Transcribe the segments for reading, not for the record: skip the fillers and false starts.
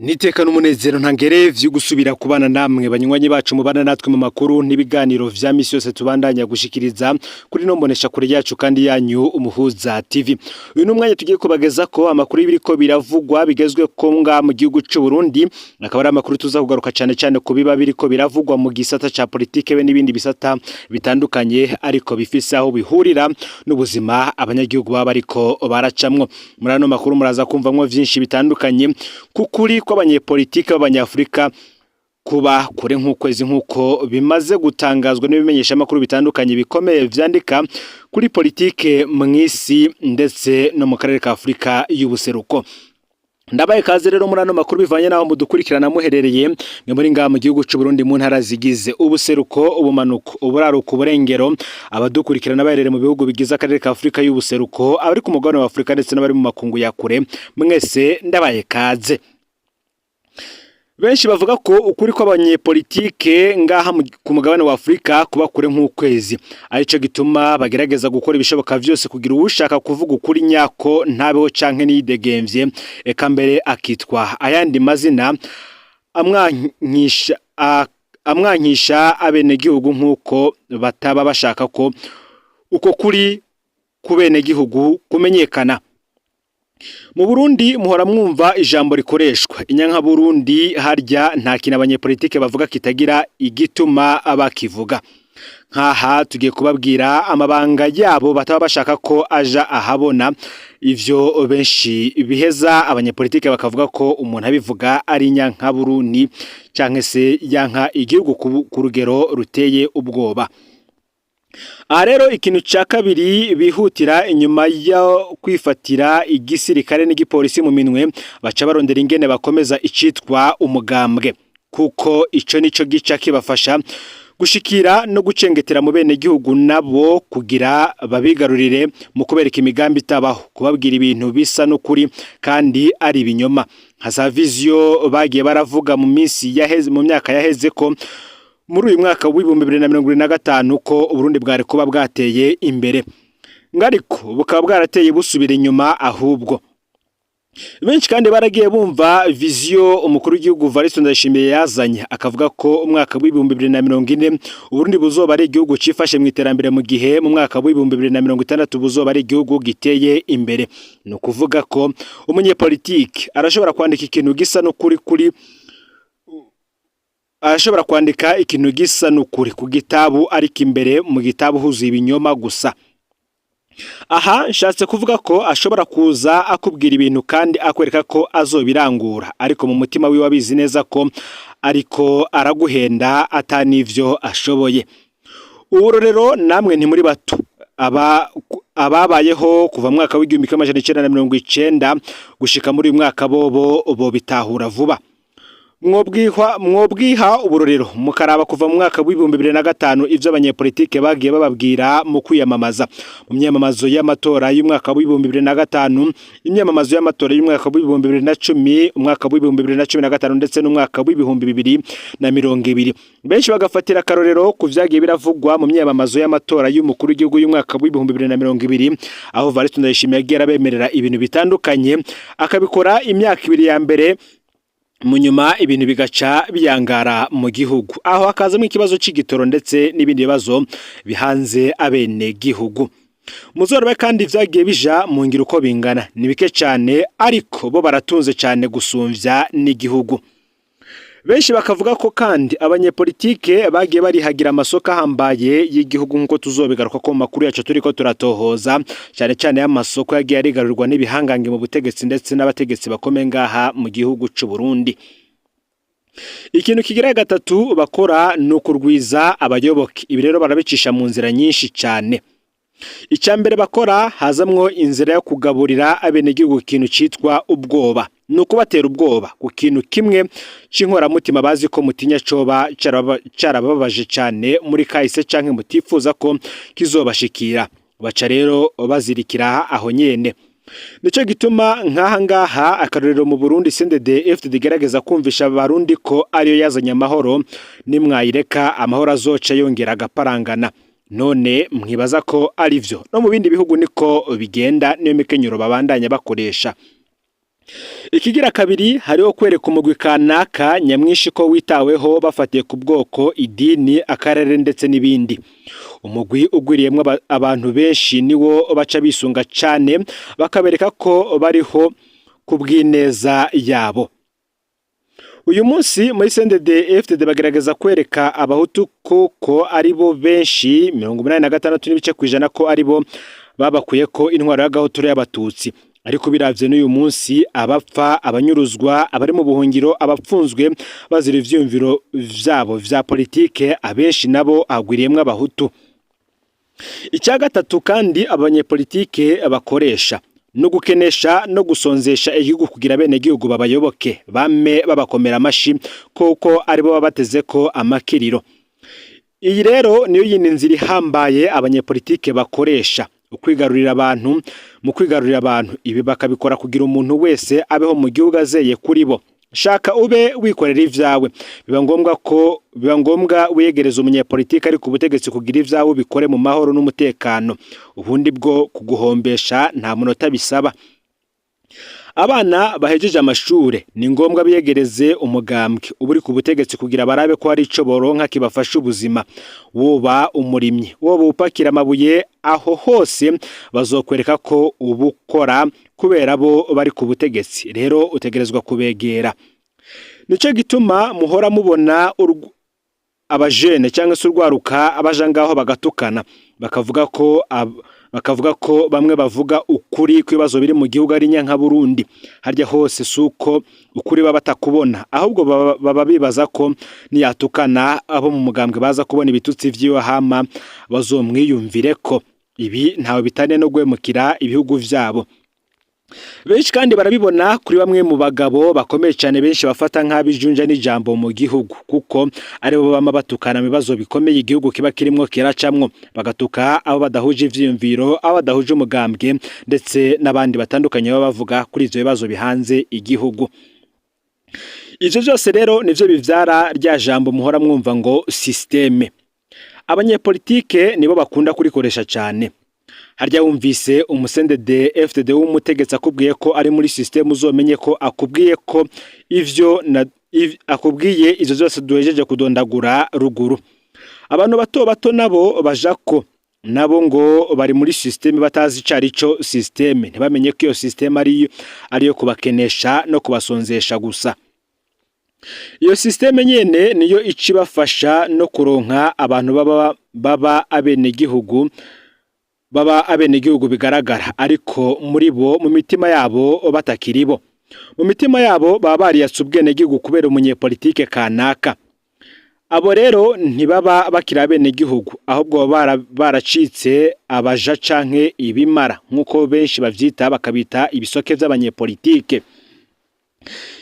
Niteka n'umunezero ntangere vyo gusubira kubana namwe banywanyi bacu mubana natwe mu makuru n'ibiganiro vya misi yose tubandanya gushikiriza kuri no mbonesha kure yacu kandi yanyu Umuhuza TV. Uyu n'umwanya tugiye kubageza ko amakuru y'ibiriko biravugwa bigezwe ko nga mu gihugu c'u Burundi, akaba ari amakuru tuza kugaruka cane cane ku biba biriko biravugwa mu gisata ca politike be n'ibindi bisata bitandukanye, ariko bifise aho bihurira n'ubuzima abanyagihugu baba bariko baracamwo. Muri ano makuru muraza kumvamwo vyinshi bitandukanye kukuri kw'abanyepolitike b'abanyafurika kuba kure nk'ukwezi, nk'uko bimaze gutangazwa n'ibimenyeshamakuru bitandukanye bikomeye vyandika kuri politike mw'isi ndetse no mu karere ka Afurika y'ubuseruko. Ndabaye kaze rero muri ano makuru bivanye naho mudukurikirana muherereye mwe muri ngaha mu gihugu c'u Burundi, mu ntara zigize ubuseruko, ubumanuko, uburaruko, uburengero, abadukurikirana baherereye mu bihugu bigize akarere ka Afurika y'ubuseruko, abari ku mugabane wa Afurika ndetse n'abari mu makungu ya kure, mwese ndabaye kaze. Benshi bavuga ko ukuri kw'abanyepolitike ngaha ku mugabane wa Afurika kuba kure nk'ukwezi, arico gituma bagerageza gukora ibishoboka vyose kugira uwushaka kuvuga ukuri nyako ntabeho canke niyidegemvye, eka mbere akitwa ayandi mazina amwankisha abenegihugu, nk'uko bataba bashaka ko uko kuri ku benegihugu kumenyekana. Mu Burundi muhora mwumva ijambo rikoreshwa inyankaburundi. Harya nta kintu abanyepolitike bavuga kitagira igituma bakivuga. Nkaha tugiye kubabwira amabanga yabo bataba bashaka ko aja ahabona. Ivyo benshi biheza abanyepolitike bakavuga ko umuntu abivuga ari inyankaburundi canke se yanka igihugu ku rugero ruteye ubwoba. Aha rero, ikintu ca kabiri bihutira inyuma yo kwifatira igisirikare n'igipolisi mu minwe, baca barondera ingene bakomeza icitwa umugambwe, kuko ico nico gica kibafasha gushikira no gucengetera mu bene gihugu, nabo kugira babigarurire mu kubereka imigambi itabaho, kubabwira ibintu bisa n'ukuri kandi ari ibinyoma, nka za vision bagiye baravuga mu minsi yaheze, mu myaka yaheze, ko muri uyu mwaka w'2025 ko Uburundi bwari kuba bwateye imbere, ngariko bukaba bwarateye busubira inyuma ahubwo. Benshi kandi baragiye bumva vision umukuru w'igihugu Evariste Ndayishimiye yazanye, akavuga ko umwaka w'2040 Uburundi buzoba ari igihugu cifashe mu iterambere, mu gihe mu mwaka w'2060 buzoba ari igihugu giteye imbere. Ni ukuvuga ko umunyepolitike arashobora kwandika ikintu gisa n'ukuri kuri arashobora kwandika ikintu gisa n'ukuri ku gitabu, ariko imbere mu gitabu huzuye ibinyoma gusa. Aha nshatse kuvuga ko ashobora kuza akubwira ibintu kandi akwereka ko azobirangura, ariko mu mutima wiwe abizi neza ko ariko araguhenda, atanivyo ashoboye. Ubu rero namwe ntimuri bato, aba ababayeho kuva mu mwaka w'1990 gushika muri uyu mwaka bobo bo bitahura vuba. Mwobwiha uburorero mukaraba kuva mu mwaka w'2005 ivyo abanyepolitike bagiye bababwira mu kwiyamamaza, mu myamamazo y'amatora y'umwaka w'2005, imyamamazo y'amatora y'umwaka w'2010, umwaka w'2015 ndetse n'umwaka w'2020. Benshi bagafatira akarorero ku vyagiye biravugwa mu myamamazo y'amatora y'umukuru w'igihugu y'umwaka w'2020, aho Evariste Ndayishimiye yagiye arabemerera ibintu bitandukanye, akabikora imyaka 2 ya mbere, mu nyuma ibintu bigaca biyangara mu gihugu, aho hakazamo ikibazo c'igitoro ndetse n'ibindi bibazo bihanze abene gihugu. Muzorobe kandi vyagiye bija mu ngiro uko bingana ni bike cane, ariko bo baratunze cane gusumvya n'igihugu. Benshi bakavuga ko kandi abanyepolitike bagiye barihagira amasoko ahambaye y'igihugu, nk'uko tuzobigaruka ko mu makuru yacu turiko turatohoza, cyane cyane y'amasoko yagiye arigarurwa n'ibihangange mu butegetsi ndetse n'abategetsi bakomeye ngaha mu gihugu c'u Burundi. Ikintu kigira gatatu bakora ni ukurwiza abayoboke. Ibi rero barabicisha mu nzira nyinshi cyane. Icya mbere bakora, hazamwo inzira yo kugaburira abenegihugu ikintu citwa ubwoba. Ni ukubatera ubwoba ku kintu kimwe c'inkoramutima bazi ko mutinya, coba carababaje cane muri kahise canke mutifuza ko kizobashikira. Baca rero bazirikira aho nyene. Nico gituma nk'aha ngaha, akarorero mu Burundi, CNDD FDD igerageza kumvisha abarundi ko ariyo yazanye amahoro, nimwayireka amahoro azoca yongera agaparangana. None mwibaza ko ari vyo? No mu bindi bihugu niko bigenda, niyo mikenyero babandanya bakoresha. Ikigira kabiri, hariho kwereka umugwi kanaka nyamwinshi ko witaweho bafatiye ku bwoko, idini, akarere ndetse n'ibindi. Umugwi ugwiriyemwo abantu benshi niwo baca bisunga cane, bakabereka ko bariho ku bw'ineza yabo. Uyu munsi muri CNDD FDD bagerageza kwereka abahutu kuko ari bo benshi, 86 n'ibice kw'ijana, ko ari bo babakuye ko intwaro y'agahotoro y'abatutsi. Ariko biravye n'uyu munsi, abapfa, abanyuruzwa, abari mu buhungiro, abapfunzwe bazira ivyiyumviro vyabo vya politike, abenshi nabo hagwiriyemwo abahutu. Icya gatatu kandi abanyepolitike bakoresha no gukenesha no gusonzesha igihugu kugira bene gihugu babayoboke, bame babakomera amashi kuko aribo baba bateze ko amakiriro. Iyi rero niyo yindi nzira ihambaye abanyepolitike bakoresha ukwigarurira abantu. Mu kwigarurira abantu, ibi bakabikora kugira umuntu wese abeho mu gihugu azeye kuri bo. Shaka ube wikorera ivyawe, biba ngombwa wiyegereza umunyepolitike ari ku butegetsi kugira ivyawe ubikore mu mahoro n'umutekano. Ubundi bwo kuguhombesha nta munota bisaba. Abana bahejeje amashure ni ngombwa biyegereze umugambwe uba uri ku butegetsi kugira barabe ko hari ico boronka kibafasha ubuzima. Woba umurimyi, woba upakira amabuye, aho hose bazokwereka ko uba ukora kubera bo bari ku butegetsi. Rero utegerezwa kubegera. Nico gituma muhora mubona abajene cyangwa se urwaruka baja ngaho bagatukana, bakavuga ko bamwe bavuga ukuri kw'ibibazo biri mu gihugu ari nyankaburundi. Harya hose si uko ukuri baba batakubona, ahubwo baba bibaza ko niyatukana abo mu mugambwe baza kubona ibitutsi vyiwe, hama bazomwiyumvire ko ibi ntawe bitaniye no guhemukira ibihugu vyabo. Benshi kandi barabibona kuri bamwe mu bagabo bakomeye cyane, benshi bafata nk'abijunja n'ijambo mu gihugu, kuko aribo bama batukana mu bibazo bikomeye igihugu kiba kirimwo kiracamwo, bagatuka abo badahuje ivyiyumviro, abo badahuje umugambwe, ndetse n'abandi batandukanye baba bavuga kuri ivyo bibazo bihanze igihugu. Ivyo vyose rero nivyo bivyara rya jambo muhora mwumva ngo système. Abanyepolitike nibo bakunda kurikoresha cyane. Harya wumvise umu CNDD FDD w'umutegetsi akubwiye ko ari muri système, uzomenye ko akubwiye ko ivyo na akubwiye ivyo vyose duhejeje kudondagura ruguru. Abantu bato bato nabo baja ko nabo ngo bari muri système batazi ico arico système, ntibamenye ko iyo système ari ariyo kubakenesha no kubasonzesha gusa. Iyo système nyene niyo ica ibafasha no kuronka abantu baba abenegihugu, baba abenegihugu bigaragara, ariko muri bo mu mitima yabo batakiri bo. Mu mitima yabo baba bariyatse ubwenegihugu kubera umunyepolitike kanaka. Abo rero ntibaba bakiri abenegihugu, ahubwo baba baracitse abaja canke ibimara nk'uko benshi bavyita, bakabita ibisoke vy'abanyepolitike.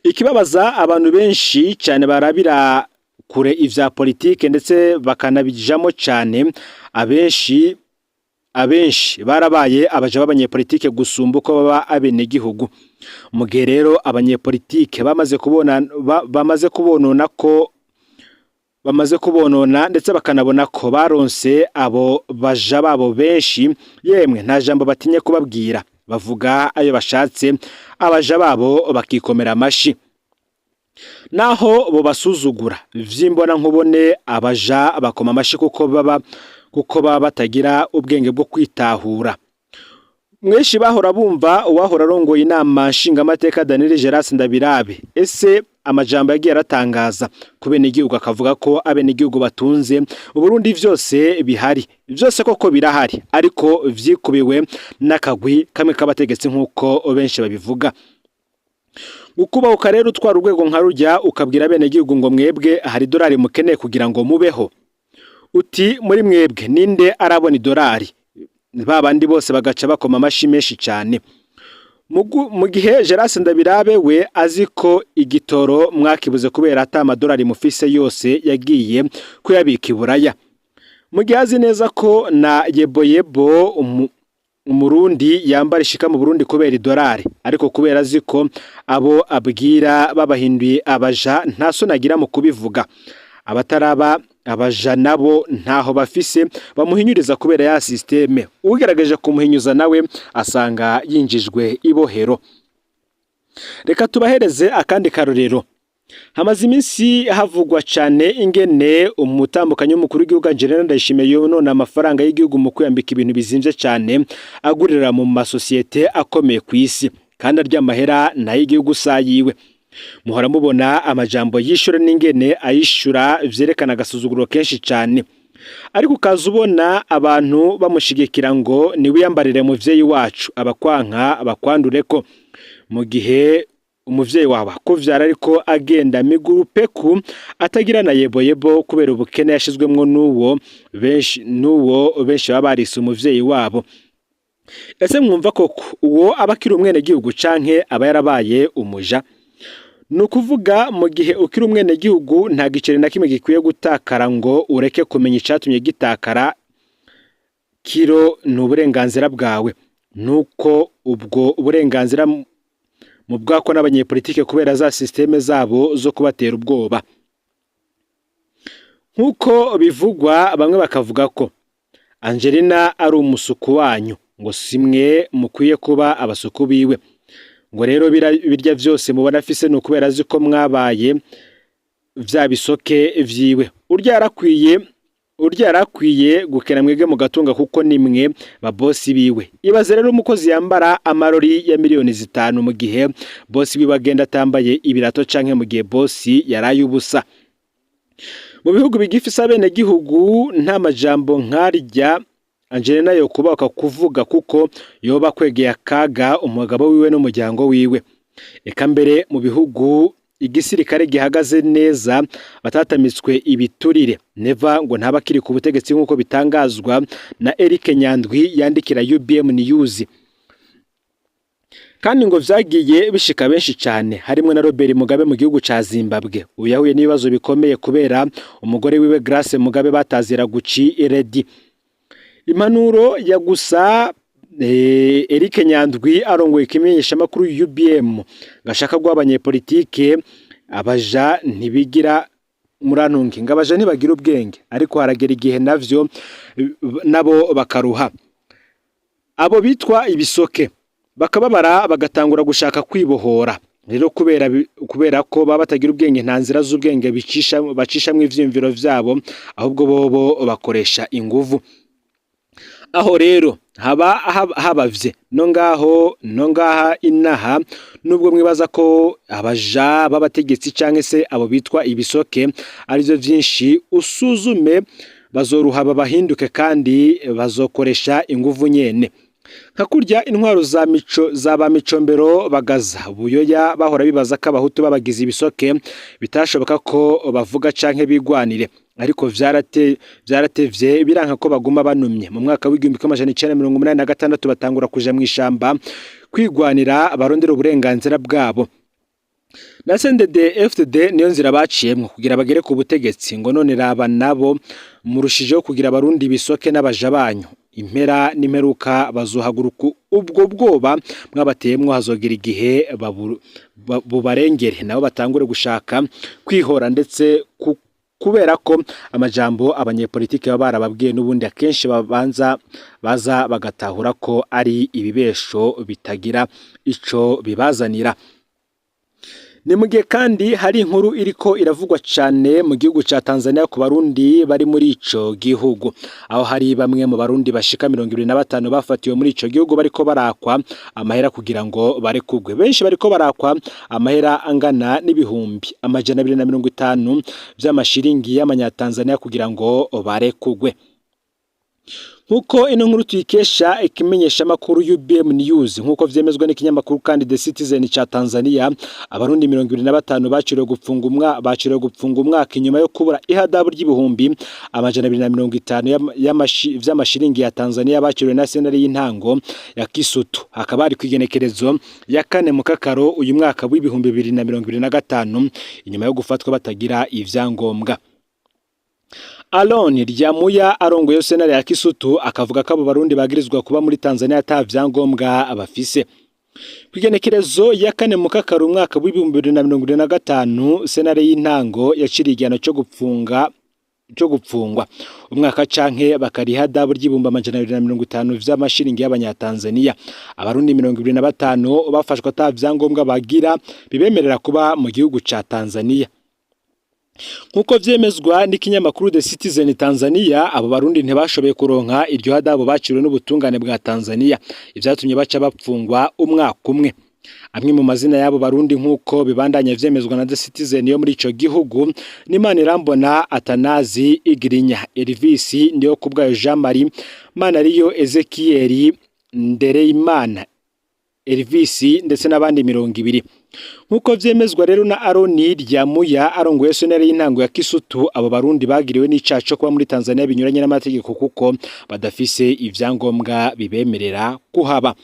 Ikibabaza abantu benshi cyane barabira kure ivya politike ndetse bakanabijamo cyane, abenshi barabaye abaja b'abanyepolitike gusumba uko baba abenegihugu. Mu gihe rero abanyepolitike bamaze kubona bamaze kubonona ko bamaze kubonona, ndetse bakanabona ko baronse abo baja babo benshi, yemwe nta jambo batinye kubabwira, bavuga ayo bashatse, abaja babo bakikomera amashi. Naho bo basuzugura vy'imbona nkubone, abaja bakoma amashi kuko baba batagira ubwenge bwo kwitahura. Mwenshi bahora bumva uwahora arongoye inama nshingamateka Daniel Geras Ndabirabe, ese amajambo yagiye aratangaza ku benegihugu, akavuga ko abenegihugu batunze mu Burundi vyose bihari, vyose koko birahari, ariko vyikubiwe n'akagwi kamwe k'abategetsi nk'uko benshi babivuga. Ukubahuka rero utwara urwego nka rujya, ukabwira abenegihugu ngo mwebwe hari idolari mukeneye kugira ngo mubeho, uti muri mwebwe ninde arabona idolari? Ba bandi bose bagaca bakoma amashi menshi cyane. Mu gihe Geras Ndabirabe we azi ko igitoro mwakibuze kubera ata amadolari mufise, yose yagiye kuyabika i Buraya. Mu gihe azi neza ko na yeboyebo umurundi yambara ishika mu Burundi kubera idolari, ariko kubera azi ko abo abwira babahinduye abaja, nta soni agira mu kubivuga. Abataraba abaja nabo ntaho bafise bamuhinyuriza kubera ya système. Ugerageje kumuhinyuza nawe asanga yinjijwe ibohero. Reka tubahereze akandi karorero. Hamaze iminsi havugwa cane ingene umutambukanyi w'umukuru w'igihugu Angelina Ndayishimiye yonona amafaranga y'igihugu mu kwiyambika ibintu bizimvye cane, agurira mu masosiyete akomeye kw'isi, kandi arya amahera nayo igihugu sayiwe. Muhora mubona amajambo yishura n'ingene ayishura vyerekana agasuzuguro kenshi cane, ariko ukaza ubona abantu bamushigikira ngo niwiyambarire muvyeyi wacu, abakwanka bakwandureko, mu gihe umuvyeyi wawe akuvyara ariko agenda migurupeku, atagira na yeboyebo, kubera ubukene yashizwemwo n'uwo benshi baba barise umuvyeyi wabo. Ese mwumva koko uwo aba akiri umwenegihugu canke aba yarabaye umuja? Ni ukuvuga, mu gihe ukiri umwenegihugu, nta giceri na kimwe gikwiye gutakara ngo ureke kumenya icatumye gitakara. Kiro ni uburenganzira bwawe, nuko ubwo burenganzira mu bwako n'abanyepolitike kubera za système zabo zo kubatera ubwoba. Nk'uko bivugwa, bamwe bakavuga ko Angelina ari umusuku wanyu, ngo simwe mukwiye kuba abasuku biwe, ngo rero birya vyose mubona afise ni ukubera azi ko mwabaye vya bisoke vyiwe. Urya yarakwiye gukena, mwebwe mugatunga, kuko nimwe babosi biwe. Ibaze rero umukozi yambara amarori ya miliyoni 5 mu gihe bosi wiwe agenda atambaye ibirato, canke mu gihe bosi yaraye ubusa. Mu bihugu bigifise abenegihugu, nta majambo nkarya Angelina yokubaka kuvuga, kuko yoba akwegeye akaga umugabo wiwe n'umuryango wiwe. Eka mbere mu bihugu igisirikare gihagaze neza, batatamitswe ibiturire, Neva ngo ntaba akiri ku butegetsi, nk'uko bitangazwa na Eric Nyandwi yandikira UBM News. Kandi ngo vyagiye bishika benshi cane, harimwo na Robert Mugabe mu gihugu ca Zimbabwe. Uyu yahuye n'ibibazo bikomeye kubera umugore wiwe Grace Mugabe batazira Gucci Lady. Impanuro ya gusa Eric Nyandwi arongoye ikimenyeshamakuru UBM gashaka guha abanyepolitike: abaja ntibigira, murantunge, ngo abaja ntibagira ubwenge, ariko haragera igihe navyo nabo bakaruha, abo bitwa ibisoke bakababara, bagatangura gushaka kwibohora. Rero kubera ko baba batagira ubwenge, nta nzira z'ubwenge bicisha bacishamwo ivyiyumviro vyabo, ahubwo bobo bakoresha inguvu. Aho rero haba habavye no ngaho no ngaha inaha. Nubwo mwibaza ko abaja b'abategetsi canke se abo bitwa ibisoke arivyo vyinshi, usuzume, bazoruha babahinduke, kandi bazokoresha inguvu nyene nka kurya intwaro za mico za ba Micombero, Bagaza, Buyoya bahora bibaza ko abahutu babagize ibisoke bitashoboka ko bavuga canke bigwanire, ariko vyaratevye biranka ko baguma banumye. Mu mwaka w'1986 batangura kuja mw'ishamba kwigwanira, barondera uburenganzira bwabo. Na CNDD FDD niyo nzira baciyemwo kugira bagere ku butegetsi. Ngo none raba nabo murushijeho kugira abarundi bisoke n'abaja banyu. Impera n'imperuka bazohaguruka ubwo bwoba mwabateyemwo, hazogera igihe bubarengere, nabo batangure gushaka kwihora, ndetse kubera ko amajambo abanyepolitike baba barababwiye n'ubundi akenshi babanza baza bagatahura ko ari ibibesho bitagira ico bibazanira. Ni mu gihe kandi hari inkuru iriko iravugwa cane mu gihugu ca Tanzania ku barundi bari muri ico gihugu, aho hari bamwe mu barundi bashika 25 bafatiwe muri ico gihugu bariko barakwa amahera kugira ngo barekugwe. Benshi bariko barakwa amahera angana n'250,000 vy'amashiringi y'amanyatanzania kugira ngo barekugwe. Nkuko ino nkuru tuyikesha ikimenyeshamakuru UBM News, nkuko vyemezwa n'ikinyamakuru kandi The Citizen ca Tanzania, abarundi 25 baciriwe gupfunga umwaka inyuma yo kubura ihadabu ry'ibihumbi 250 vy'amashiringi ya Tanzania baciriwe na sentare y'intango ya Kisutu. Hakaba hari kw'igenekerezo ya 4 mu Kakaro uyu mwaka w'2025, inyuma yo gufatwa batagira ivyangombwa. Alon Ryamuya arongoye sentare ya Kisutu akavuga ko abo barundi bagirizwa kuba muri Tanzania ata vyangombwa bafise. Kw'igenekerezo ya 4 mu Kakaro umwaka w'2025, sentare y'intango yaciriye igihano co gupfunga. cyo gupfungwa umwaka canke bakariha dabu ry'ibihumbi 250 vy'amashiringi y'abanyatanzania. Abarundi 25 bafashwe ata vyangombwa bagira bibemerera kuba mu gihugu ca Tanzania. Nk'uko vyemezwa n'ikinyamakuru The Citizen Tanzania, abo barundi ntibashoboye kuronka iryo hadabu baciriwe n'ubutungane bwa Tanzania, ivyatumye baca bapfungwa umwaka umwe. Amwe mu mazina y'abo barundi, nk'uko bibandanya vyemezwa na The Citizen yo muri ico gihugu, ni Manirambona Atanazi Igirinya, Elvis Niyo Kubwayo, Jean Marie Manariyo, Ezekiel Ndereyimana, Elvis ndetse n'abandi 20. Nk'uko vyemezwa rero na Aroni Ryamuya arongoye sentare y'intango ya Kisutu, abo barundi bagiriwe n'icaha co kuba muri Tanzania binyuranye n'amategeko kuko badafise ivyangombwa bibemerera kuhaba.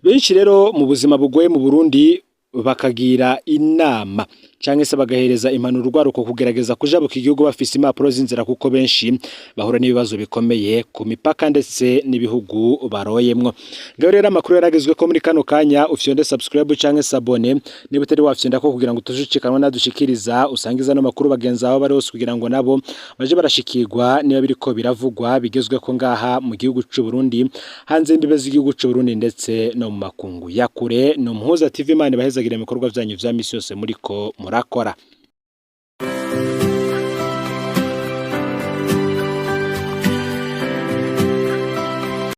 Benshi rero mu buzima bugoye mu Burundi bakagira inama canke se bagahereza impanuro urwaruko kugerageza kujabuka igihugu bafise impapuro z'inzira, kuko benshi bahura n'ibibazo bikomeye ku mipaka ndetse n'ibihugu baroyemwo. Ngaho rero amakuru yaragezwe ko muri kano kanya, ufyonde subscribe canke s'abonner niba utari wafyonda ko kugira ngo utujucikanwa nadushikiriza, usangiza no makuru bagenzi aho bari hose kugira ngo nabo baje barashikirwa niba biriko biravugwa bigezwe ko ngaha mu gihugu c'u Burundi, hanze y'imbibe z'igihugu c'u Burundi ndetse no mu makungu ya kure. No Muhuza TV, Imana ibahezagire mu bikorwa vyanyu vya misi yose muriko murakora.